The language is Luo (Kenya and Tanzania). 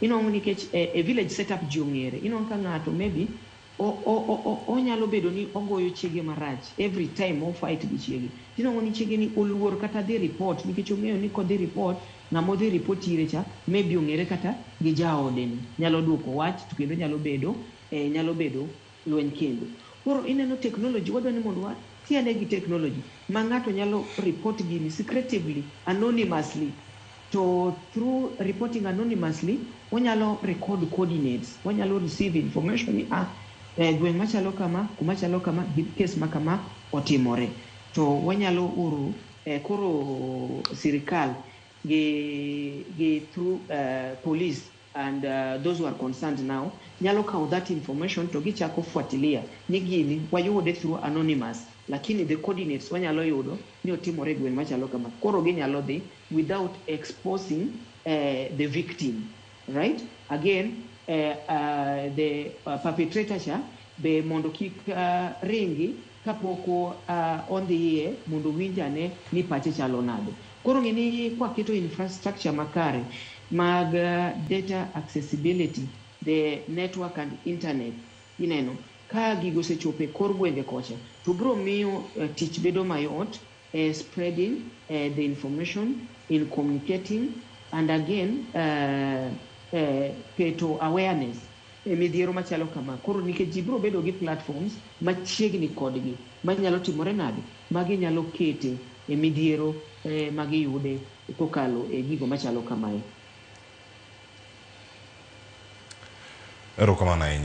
Inwang'o nikech e village setup ji ong'ere. Inwang'o ka ng'ato maybe onyalo bedo ni ogoyo chiege marach every time o fight gi chiege. Tinwang'o ni chiege ni oluor kata dhi report nikech ong'eyo ni kodhi report, ng'ama odhi report ire cha maybe ong'ere kata gi jaode ni. Nyalo duoko wach to kendo nyalo bedo, nyalo bedo lweny kendo. Koro ineno technology, wadwa ni mondo watiane gi technology ma ng'ato nyalo report gini secretively, anonymously. To through reporting anonymously, wanyalo record coordinates, wanyalo receive information ni gweng' machalo kama, kuma chalo kama, gi case ma kama otimore. To wanyalo oro koro sirikal gi through police and those who are concerned now nyalo kawo that information to gichako fuatilia ni gini wayude through anonymous, lakini the coordinates wanyalo yudo ni otimore e gweng' machalo kama. Koro ginyalo dhi without exposing the victim, right? Again, the perpetrator cha be mondo kik ringi kapok odhi iye mondo owinj ane ni pache chalo nade. Koro ng'e ni kwaketo infrastructure makare mag data accessibility, the network and internet, ineno ka gigo osechopo e kor gwenge kocha, to biro miyo tich bedo mayot spreading the information, in communicating, and again keto awareness e midhiero machalo kama. Koro nikech ji biro bedo gi platforms machiegni kodgi manyalo timore nade, maginyalo kete e midhiero magiyude kokalo e gigo machalo kamae. Erokamano ahinya.